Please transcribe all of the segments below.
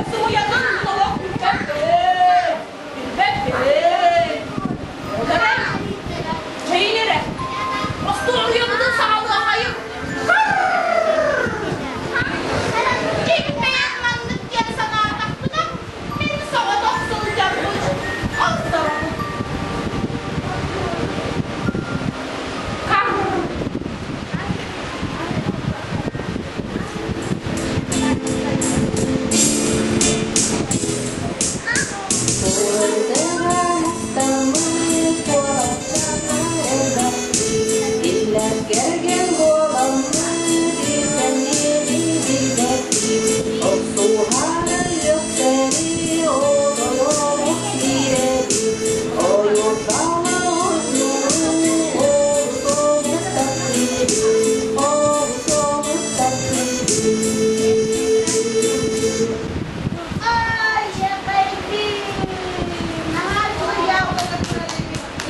Төһө сымыйанан олох билбэппин, билбэппин. Ол эрэн, чэйин эрэ, остуоруйабытын саҕалыахайыҥ. Киммэйэн маннык диэн санаатахпына, мин соҕотох сылдьарбын ордоробун. Кэргэн буоламмыт исэнниэни билбэппит, Охсуһары үөхсэри оҕолору киирэбит, Ойуурдала отнуру олус олус таптыыбыт, олус олус таптыыбыт. Ай, эҕэйдии! Наһаа үчүгэй турар эбиккин.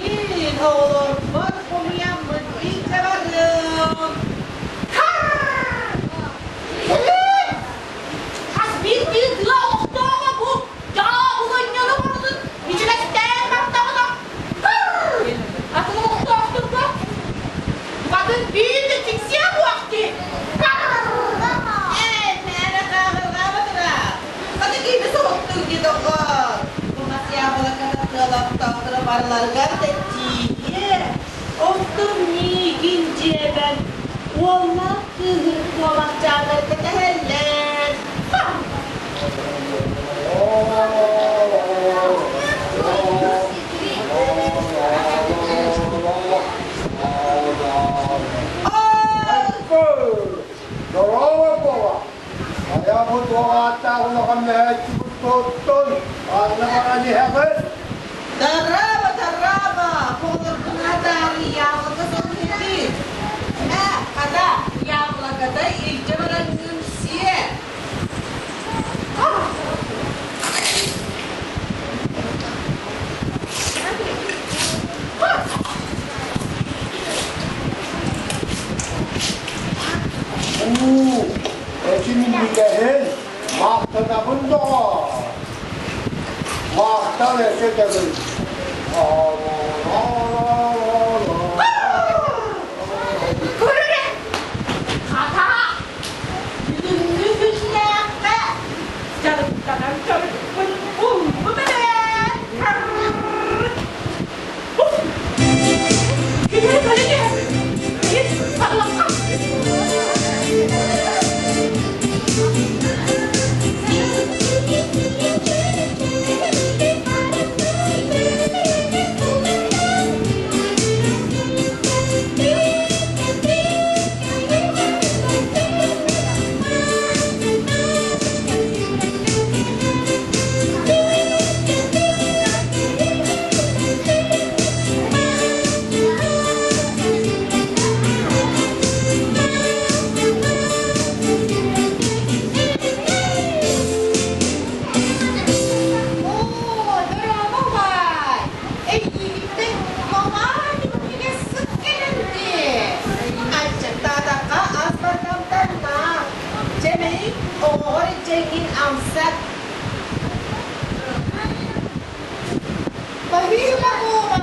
Билигин оҕолорбор хомуйаммын илдьэ барыам. Хас биирдии тыа олохтооҕо бу дьаабылынньаны барытын ичигэстээн бардаҕына атын олохтоохторго букатын биир да тиксиэ суох дии. Эй, мээнэ хааҕырҕаабатыра. Хата киһи соһуттуҥ дии доҕор. Бу мас яблоката тыалахтаахтара барыларыгар да тиийиэ. Оттон миигин дьиэбэр уоллаах кыыһын куобахчааннар кэтэһэллэр. Здорово, Вова! Хайа бу туох ааттаах улахан мөһөөччүбүт туттун, ханна баран иһэҕин? Тараба, тараба, оҕолорбун атаары яблоко сылдьыһыы. Мэ, хата, яблокота илдьэ бараҥҥын сиэ. Уу, эчи минньигэһин, махтанабын доҕоор. Махтал эсэ төгүл. Көрөрө! Хата! Бүгүҥҥү күннээххэ дьарыктанан дьарыкпын буллум эбээт. Киһи кэлин иһэр. Саҕалахха. Оо, дорообо убаай! Эйиигиттэн мамаан күнүгэ сыт кэлэн дии. Аччыктаатахха ас бардамтанна. Чэмэй, оҕоҕор илдьэҥҥин амсат. Баһыыба буола!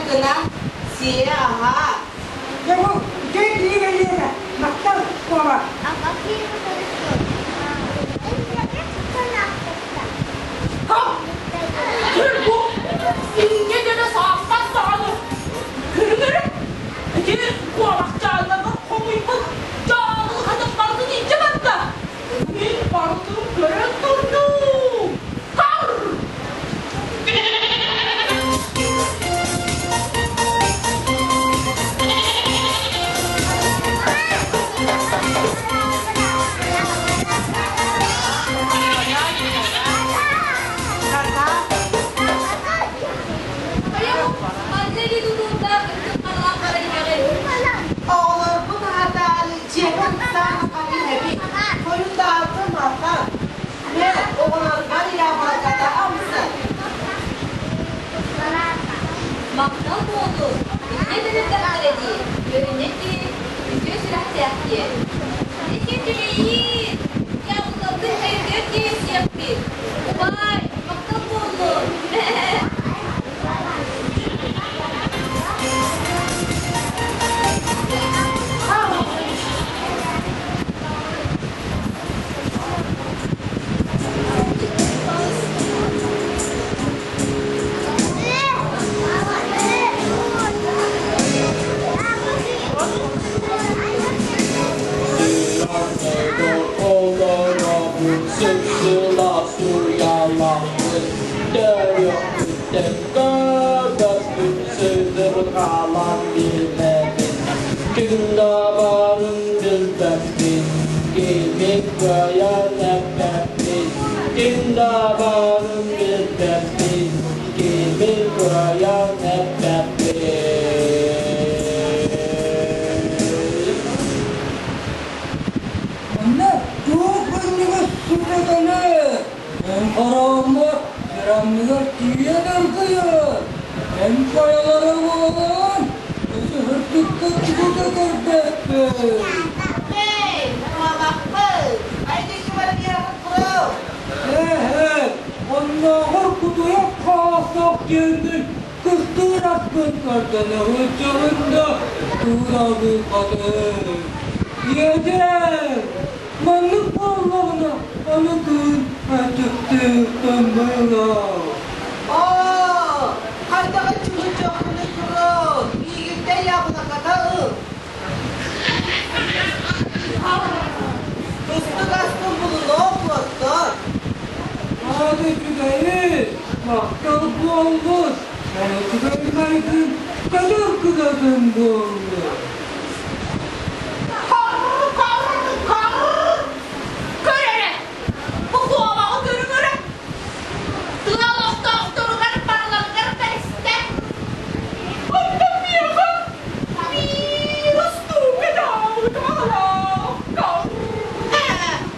гынан сиэ аһаа. Дьэ бу үчүгэй киһи бэлиэтэ, махтал куома. Бу инньэ дьоно саахтан даҕаны көрүҥ-өрө ити куобахчааннарга хомуйбут дьаалылыхатын барытын илдьэ барда. Мин барытын көрөн турдум. Кар! Оҕолорбун аһатаары дьиэбин саамаха иһэбин, хойутаатым ахан. Мэ, оҕолорбор яблоката амсай. Махтал буоллун, инньэ дэнэрдэхтэрэ дии, үөрэнэр киһи үтүө сүрэхтээх диэн. Ити түлэйиин, яблокабытын өйдүөр киһи сиэхпит. Убаай, махтал буоллун. Олоробут сып-сылаас уйаламмыт, төрүөхпүттэн көрбөппүт, сыдырҕалан билэбин, ким да баарын билбэппин, кими кыайан эппэппин, ким да баарын билбэппин, кими кыайан эппэппин. Манна туох бынньыгы сүтэтэлэ? Эн харааммар сырамныгар тиийэ дыргыйар. Эн хайалара буолан, өсөһөрдүккэ тугу да көрбөппүн. Эй, мамахпыт, айдык барыйаҕын куру. Ээ, оннооҕор кутуйах хаасах диэҥҥин кыстыыр аскын көрдөнө сылдьаҕын да тууралыыхатын. Иэдээн, маннык буоллаҕына аны кыын аччыктыыртан быылаа. Оо, хайдах ыччыгы турун, миигиттэн яблоката ыл. Кыстык аскын булунуох буоттун. Аата үчүгэйи, махтал буолбут, үчүгэй майгын кэлэр кынатын буоллун. Кар, кар, кар! Көр эрэ, бу куобаҕы көрүҥ эрэ! Тыа олохтоохторугар барыларыгар бэристэ. Онтон миэхэ биир устуука даҕаны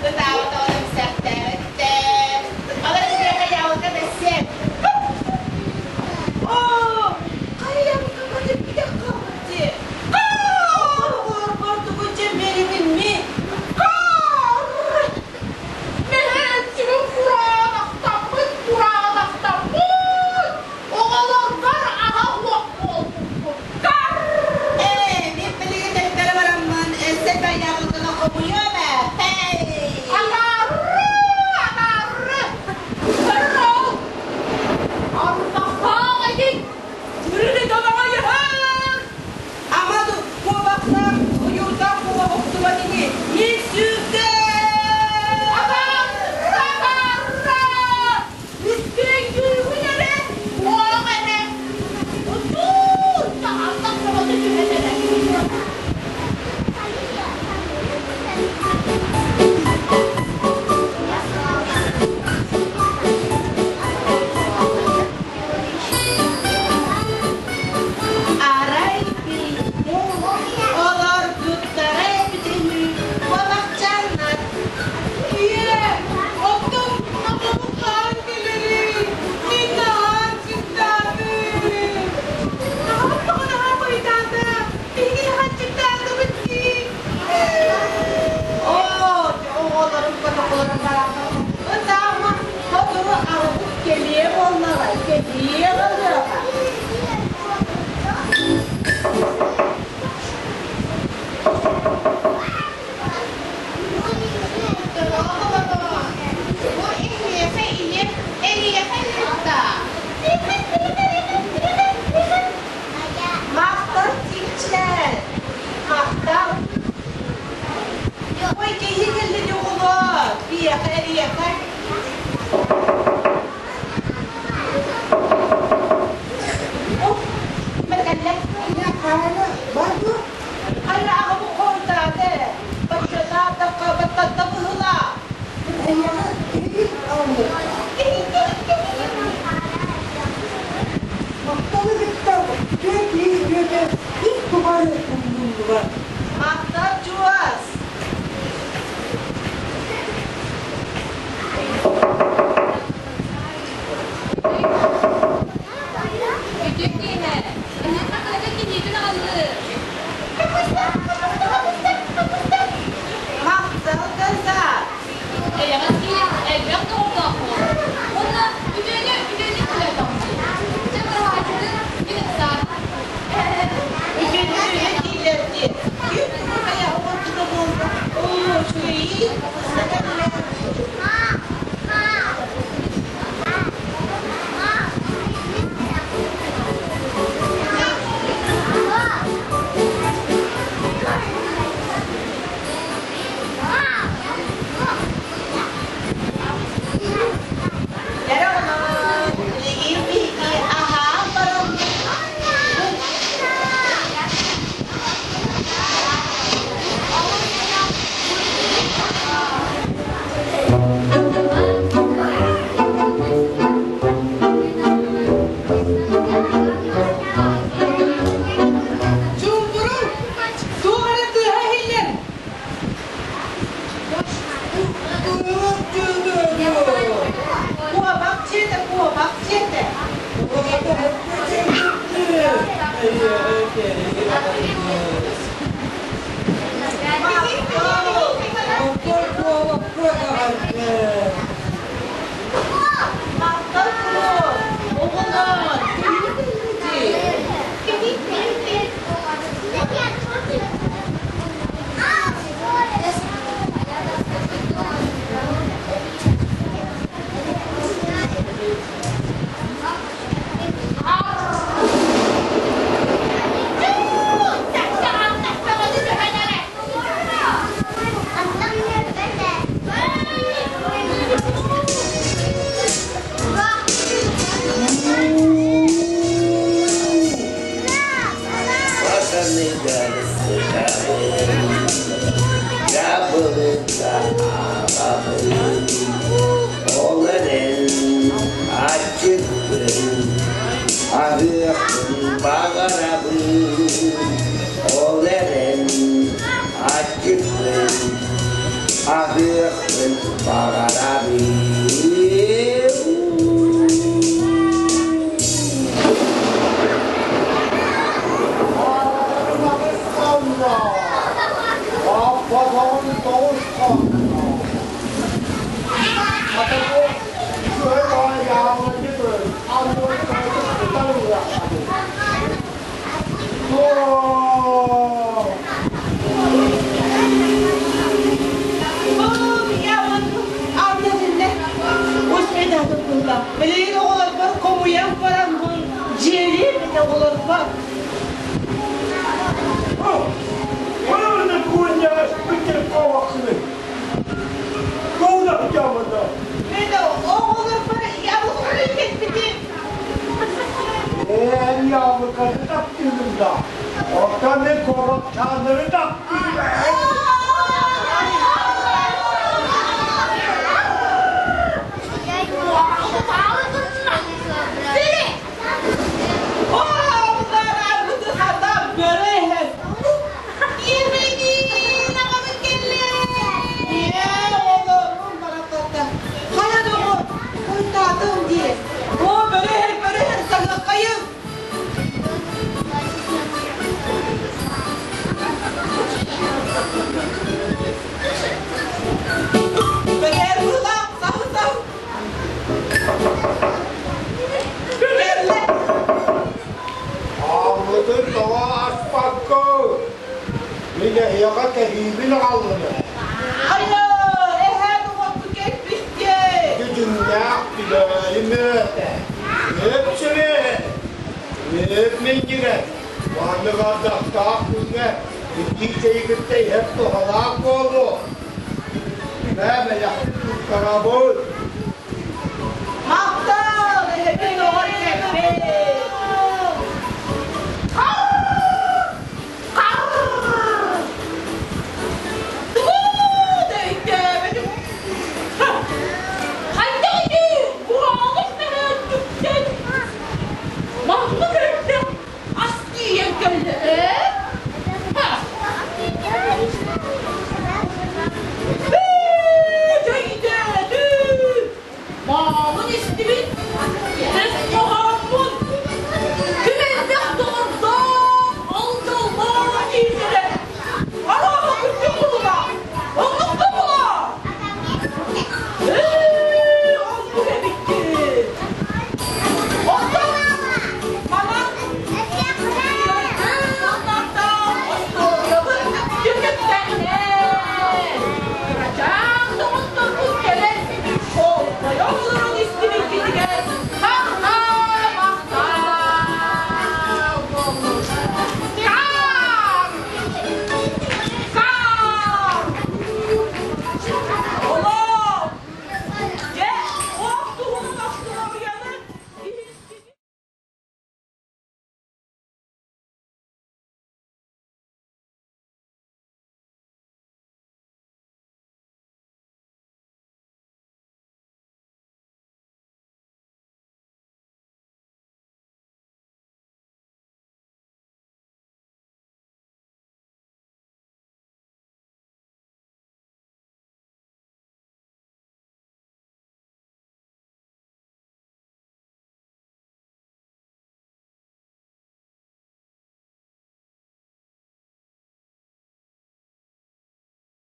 Ытаабыт оҕо эмсэхтээбэттэр. Алар үрэхэ яблоко дэссиэм. Оо, хайа яблоко көтүппүтэх хаалбыт дии. Киһиэхэ эриэхэ. Мэргэллэ. Хаана бар дуо? Хайа аҕабы хоруйдаата ээ. Баччалаатахха баттатта быһыылаах. Эйиэхэ киһи аллыр. Махталы кытта үтүө киһи үтүөтэ ис тухары умнуллубат. Махтал чуос. Үтүө киэһэ. Эһиэхэ кыракый кийиитин аҕаллыы. Махтал кыза. Эйэҕэс киһи элбэх доҕордоох буолар. Уонна үтүөнү үтүөнү күлэтэх дии. Чэ быраһааччытын мин ыксаатым. Үтүөнү үтүөнү дииллэр дии. Күн хайа оҕотута буолла. Оо, үчүгэйиин, Эрэ онон билигин биһиги аһаан бараммыт Чуумпуруҥ! Туох эрэ тыаһа иһиллэр! Куобах дьиэтэ, куобах дьиэтэ. Махтал кулун, оҕолор, Дьаабылыка Ол эрэн аччыкпын, аһыахпын баҕарабын, ол эрэн аччыкпын, аһыахпын баҕарабын. Аппатаҕын тоҕус хонно. Билигин оҕолорбор хомуйан бараммын дьиэлиэм этэ оҕолорбор. Мен оҕолорбор яблоканы кэппитим. Эн яблоканы таптыырым да, оттон мен куобахчааннары таптыырым. Хайа доҕор, куттаатым дии. Оо, бөрөһөр, бөрөһөр, саһыаххайым. Бөрөһөр быһылаах, саһы саһы. Кэллэ. Ааммытын тоҕо аспаккын? Мин эһиэхэ кэһиибин аҕаллым. Хайа, эһээ доҕорбут кэлбит Дьүдьүҥнээх түлээйи мүөтэ. Мүөт сибиэһэй, мүөт минньигэс. Маннык ардахтаах күҥҥэ итии чэйи кытта иһэр туһалаах буолуо. Мэ бэлэхпин туттарабын.